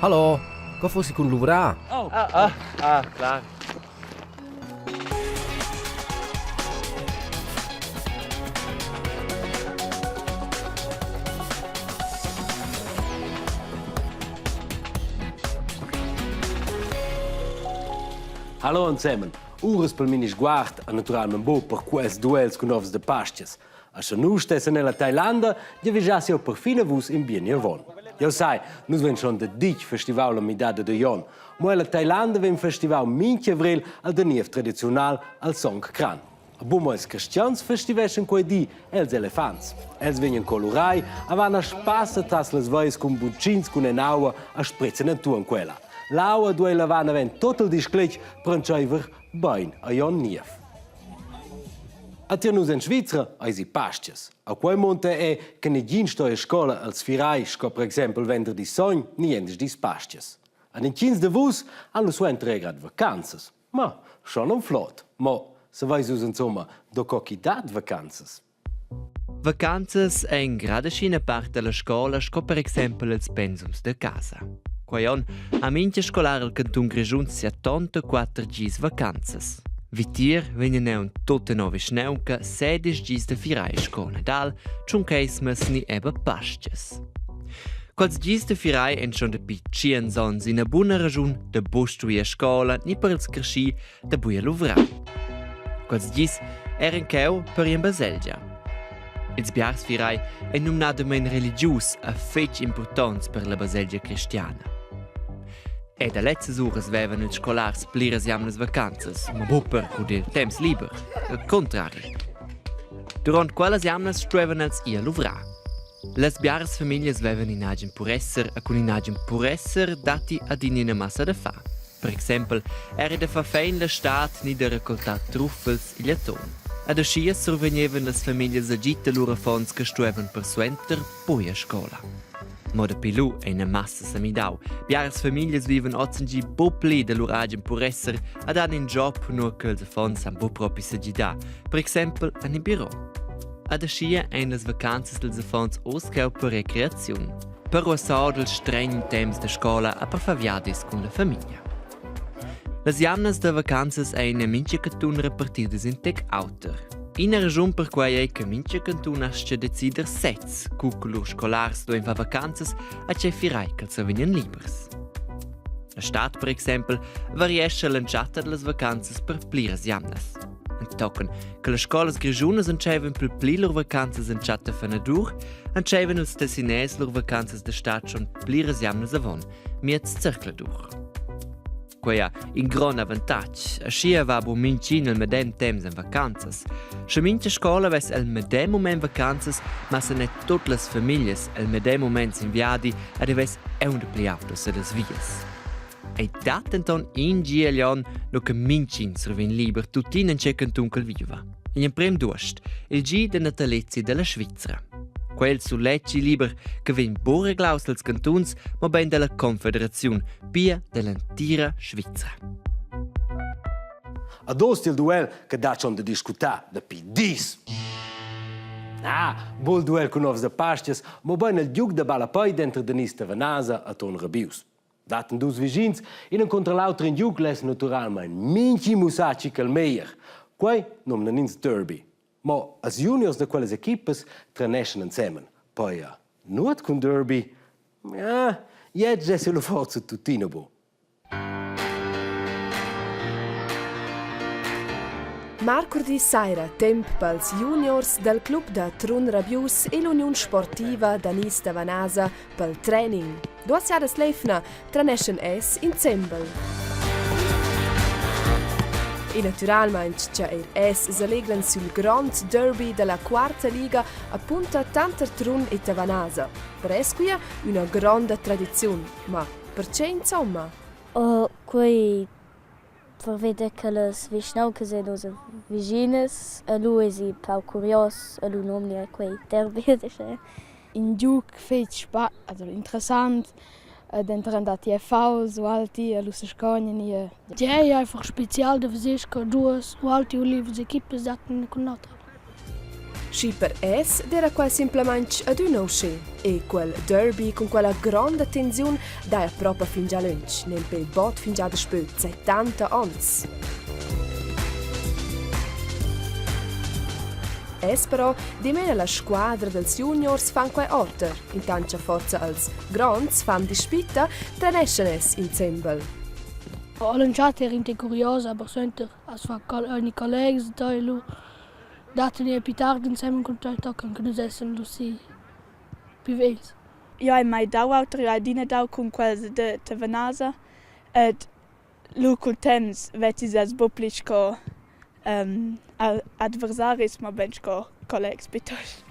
Hallo, co fossi cun luvrar? Oh. Ah, ah, ah, clar. Hallo ensemen. Uras pel mini sguard ha naturalment bu per quests duels cun ovs de pastias. A sche nus stessen nella Tailanda, giavischassi eu perfin a vus in bien avon. Eu sai, nus vegn schon da ditg festival la midada de Jon, mo ella Tailanda vegn festival mincha avrel al Daniev tradiziunal al Songkran. A bu ils cristians festiveschan quei di els elefants. Els vegnan colurai a van a spassa tras las veis cun butschins cun en aua a sprizzan entuorn quella. L'aua duei lavar naven tot il discletg per entscheiver bein a Jon Niev. A tier nus en Svizra eisi pastgas. A quei munta è che negin sto a scola als firai sco per exempel venderdi sogn ni endisch pastgas. Ad intgins de vus han lu suenter era grad vacanzas. Ma schon un flot. Mo saveis vus insomma do co chi dat vacanzas? Vacanzas ein grad ina part dalla scola sco per exempel els pensums da casa. Quei onn ha mintga scolar el cantun Grischun 74 gis vacanzas. Vitier vegnan aunc tut tenor vischnaunca sedisch gis da firai sco Nadal, Tschuncheismas ni eba Pastgas. Quels gis da firai ein schon dapi tschients onns ina buna raschun da buc stuer a scola ni per ils creschi da buca luvrar. Quels gis eran cheu per ir en baselgia. Ils biars firai ein numnadamein religius e fetg impurtonts per la baselgia cristiana. E da lezzas uras vevan ils scolars pliras jamnas vacanzas, ma buc per guder temps liber, al contrari. Duront quellas jamnas stuevan els ir a luvrar. Las biaras famiglias vevan in agen puresser e cun in agen puresser datti adina ina massa da far. Per exempel era da far fein la stad ni da raccoltar truffels igl atun. Ed aschia survegnevan las famiglias agid da lur affons che stuevan persuenter buc a scola. Mo dapi lu ei ina massa semidau. Biaras famiglias vivan ozendi buc pli da lur agen puresser ed han in job nua che ils affons han buc propi segidar, per exempel en in biro. Ed aschia ein las vacanzas dils affons oz cheu per recreaziun, per ruassar dil stregn temps da scola e per far viadis cun la famiglia. Las jamnas da vacanzas ein en mintga cantun repartidas in tec auter. Ina raschun per quei ei che mintga cantun astga decider sez, cu che lur scolars duein far vacanzas e tgei firai ch'els vegnan libers. La stad, per exempel, variescha l'entschatta dallas vacanzas per pliras jamnas. Entochen che las scolas grischunas entscheivan per pli lur vacanzas entschatta fenadur, entscheivan ils Tessinès lur vacanzas da stad schon pliras jamnas avon, miez zercladur. Quei ha in grond avantatg, aschia va bu mintgin el medem temps en vacanzas. Sche mintga scola vess el medem mument vacanzas, massen er tut las famiglias el medem mument sin viadi ed ei vess aunc pli autos ellas vias. Ei dat denton in gi egl onn, nu che mintgin survegn liber tuttina en tgei cantun ch'el viva. Igl emprem d'uost, il gi da natalezi dalla Svizra. Quel sulet gi liber che vegn buc reglaus dals cantuns, mobein dalla Confederaziun, pia dall'entira Svizra. Ad oz il duel che dat schon da discutar dapi dis. Ah, bul duel cun ovs da pastias, mobein il giug da ballapei denter Denis Tavanasa e Ton Rabius. Daten dus vischins in encunter l'auter in giug less naturalmein minchi mussar chi ch'el meglier. Quei nomnan ins derby. Mo as juniors da quellas equipas treneschan ensemen. Poi ja, nuot cun derby? Ja, jetzt es lu forza tuttina bu. Marcurdi saira temp pels juniors dal club da Trun Rabius e l'uniun sportiva Danis da Vanasa pel training. Duas jadas l'eivna treneschan els insembel. E natüralmaing cha eir els s'allegran sül grond derby da la quarta liga apunta tanter Trun e Tavanasa. Per els quia üna gronda tradiziun. Ma perche insomma? Oh, quei per veder che las vischnauncas ein ussa vischinas e lu eisi empau curios e lu nomni ei quei derby In giug fetg spa also interessant denteren datti FVs ualti e lu sescognan e Tgei ei einfach spezial da veser sco duas ualti ulivas equipas dattan ina cun l'autra. Schi per es d'eira quai simplamaing adüna uschè. E quel derby cun quella gronda tensiun daja propa fingià lönch, nempe bod fingià daspö 70 ons. Es però dimena la squadra dals juniors fan quai oter, intant cha forsa els gronds fan dispitta, treneschan es insembel. All'entschatta eri in curiosa, aber suenter as fa ogni collegs dai lu daten e più tard insieme cun tai tocan che nus essen lu si più vegls. Io hai mai dau auter, io hai adina dau cun quels de Tavanasa ed lu cul temps vezis els buc pli sco adversaris, mabain sco collegs plitost.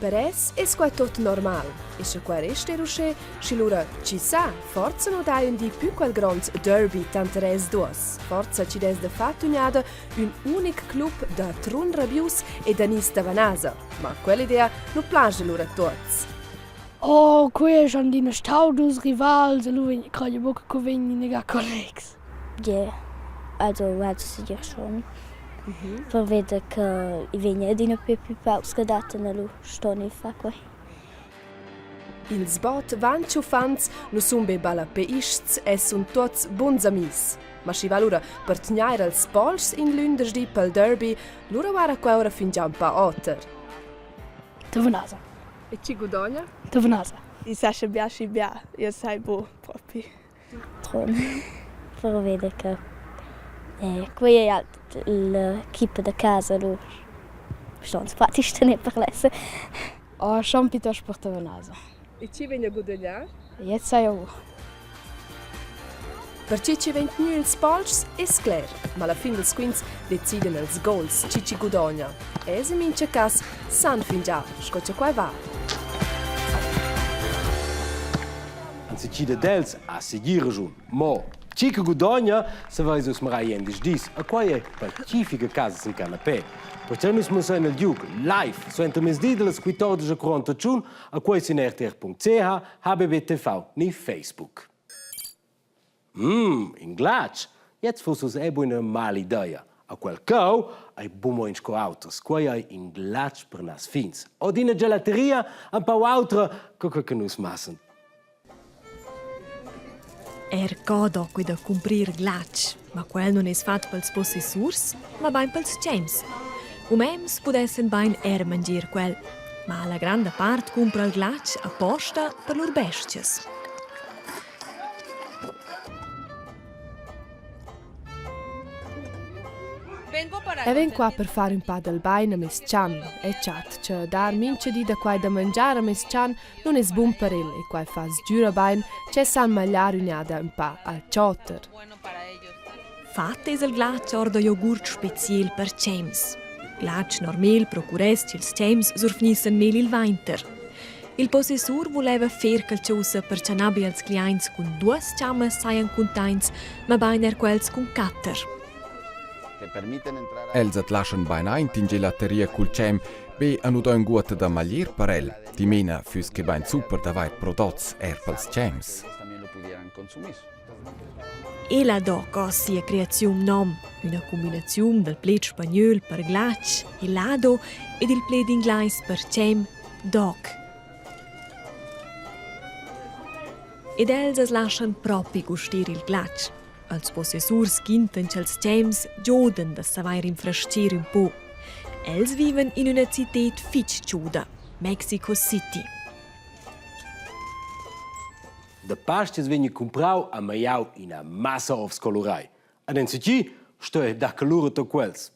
Per es es quai tuot normal. E scha quai resta eir uschè, schi lura chi sa, forsa nu dai ün di pü quel grond derby tanter els duos. Forsa chi'd es dafatta ün'jada ün unic club da Trun Rabius e Danis Tavanasa. Ma quell'idea nu plascha lura a tuots. Oh, quei ei schon adina stau dus rivals e lu vegn crei buca co vegn inaga collegs. Gie, also also segir schon. Perveda che i vegn adina pli pli paucs che dattan e lu ston i far quei. Ils bot van tschuffants, nu sun be ballapeists e sun tuots buns amis. Ma schi va lura per tgnair als polschs in lündeschdi pel derby, lura guarda quai ora fingià ün pa oter. Tavanasa. E chi gudogna? Tavanasa. I sa sche bia schi bia, io sai bu propi. Trun. Per veder che quei ei halt l'equipa da casa lu ston pratic tener per l'esser. Oh, schon piuttosto per Tavanasa. E chi vegn a gudagnar? Jetzt sei eu. Perche chi vegn tgnü ils palchs es cler, ma alla fin dels quints decidan els gols chi chi gudogna. Es in mincha cas san fingià sco cha quai va. Anzi chi dad els ha segir raschun. Mo chi che gudogna se vais uss marai endisch dis. A quai è pacifica casa sin canapé. Perché nus mussain il giug live suentermezdi dallas 14.41 a quai sin rtr.ch, HBBTV ni Facebook. Mmm, in glatsch! Jetzt fuss uss è buina mala idea. A quel cheu ei buca sco auters. Quei ei in glatsch per nas fins. Od ina gelateria empau autra co quei che nus massen. Er co do que da cumprir glatsch, ma quel nun es fat pels possessurs, mabain pels tschems. Umens pudessen bain er mangier quel, ma la granda part cumpra il glatsch aposta per lur bestias. E vegn qua per far ün pa dal bain a meis chan e chat cha dar mincha di da quai da mangiar a meis chan nun es bun per el e quai fa sgüra bain ch'el san magliar ün'jada ün pa al choter. Fat es il glatsch or da jogurt speciel per tschems. Glatsch normal procuress ch'ils tschems survgnissen mel il vainter. Il possessur vuleva fer qualchosa per cha na be als cliaints cun duos chammas sajan cuntaints, mabain eir quels cun quatter. Els at laschan bain aint in gelateria cul tschem, be a nu do ünguotta da maglier per el. Dimena füss que bain super d'avair prodots eir pels tschems. El ha do co sia creaziun nom, üna cumbinaziun dal pled spagnöl per glatsch, helado, ed il pled inglais per tschem, dog. Ed els as laschan propi gustir il glatsch. Als possessurs quintan cha'ls tschems giodan da savair rinfras-chir ün po. Els vivan in üna cited fich choda, Mexico City. Da Pastas vegni cumprau a maiau ina massa ovs colurai. Ad enzatgi sto ei dar calur a quels.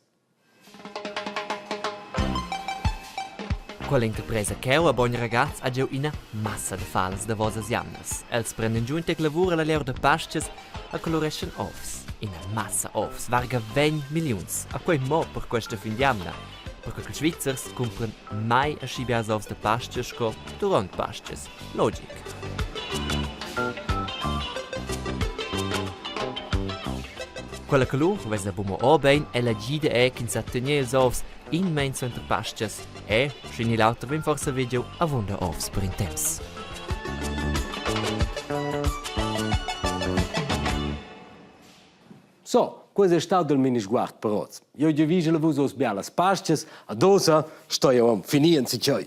Quella interpresa cheu a Bogn Ragaz ha giu ina massa da falas davosas jamnas. Els prenden giu in tec lavur alla lieur da pastgas e coloreschan ovs. Ina massa ovs, varga 20 milliuns. A quei mo per questa fin d'jamna. Perquei che Svizzers cumpran mai aschi biars ovs da pastga sco duront pastgas. Logic. Quella colur vesa buca mo bein, ella gida è ch'ins sa tener ils ovs in meins suenter pastgas e, sche ni l'auter vegn forsa vegl avunda ovs per in temps. So. So, quei è stau del minisguard per oz. Jeu giavischel a vus oz bialas Pascas, ad ossa sto jeu aunc finir enzatgei.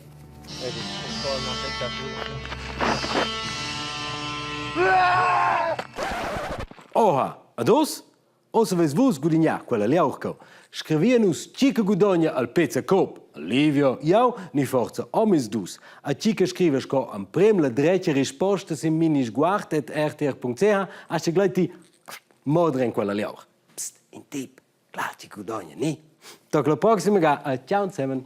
Oha, ad oz? Oz haveis vus gudignà quella liaur cheu. Scrivi a nus tgi che gudogna al Pezza Coop, Livio, jau ni forza omisdus. A tgi che scriva sco emprem la dretga risposta sin minisguard.rtr.ch astga gleiti morder en quella liaur. Psst, in tip, clar tgi gudogna, ni? Toc la proxima ga, ciao zusammen.